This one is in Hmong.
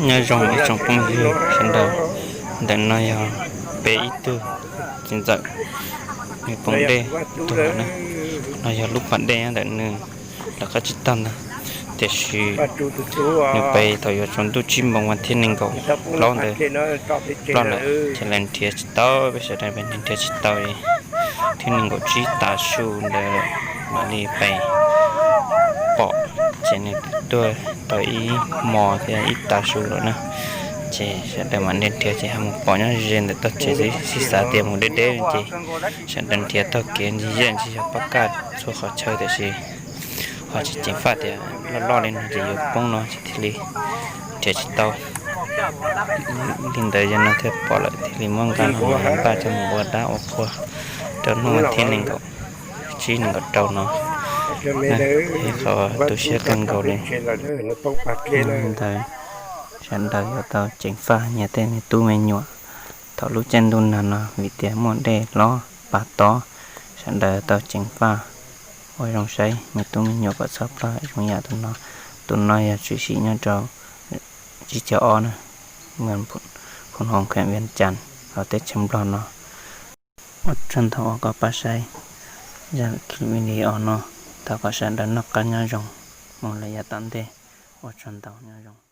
Nyob zoo ib tsoom phooj ywg sawv daws, ntawm no yog peb ib tug txiv ntxawm, nws poob dej tuag na. No yog lub pas dej ntawm nws lawv qab tsib taug ntag, tiam sis nws pais thaum yuav tsaus ntuj tsib moos vas thib nees nkaum plaub ntawd ploj lawm, ces lawv nrhiav tsis tau, peb sawv daws pais nrhiav tsis tau li. Thib nees nkaum tsib tav su ntawd mam li pais pom, ces nws twb tuag tau ib hmo thiab ib tav su lawm na. Ces sawv daws mam li nrhiav ces ho mus pom nyob ze ntawm tog tsev xwb, xav tias mus deb deb ces sawv daws nrhiav taug kev ntsis zej ntsis zog pab kaj txhua qhov chaw, tiam sis ho tsis ceev faj tias loj loj li no ces yuav poob no ces thiaj li nrhiav tsis tau. Li ntawd yog no thiaj pom lawm thiaj li muab nqa los npaj coj mus ua dab ua qhua rau hnub vas thib nees nkaum tsib nees nkaum rau no. Ib qho tu siab kawg nkaus li. Ntawd sawv daws yuav tau ceev faj nyias tej me tub me nyuam thaum lub caij ntuj nag no, vim tias muaj dej hlob pa tob, sawv daws tau ceev faj ua zoo saib me tub me nyuam kom txhob ploj zoo yam tus no. Tus no yog tshwm sim nyob rau tsib caug ob na, Phoo Hoos, kham Vias Cas, hauv teb chaws Nplog no. Ua tsaug ntau uas koj pab saib zaj video no, thov kom sawv daws noj qab nyob zoo mus lawm yav tom ntej. Ua tsaug ntau, nyob zoo.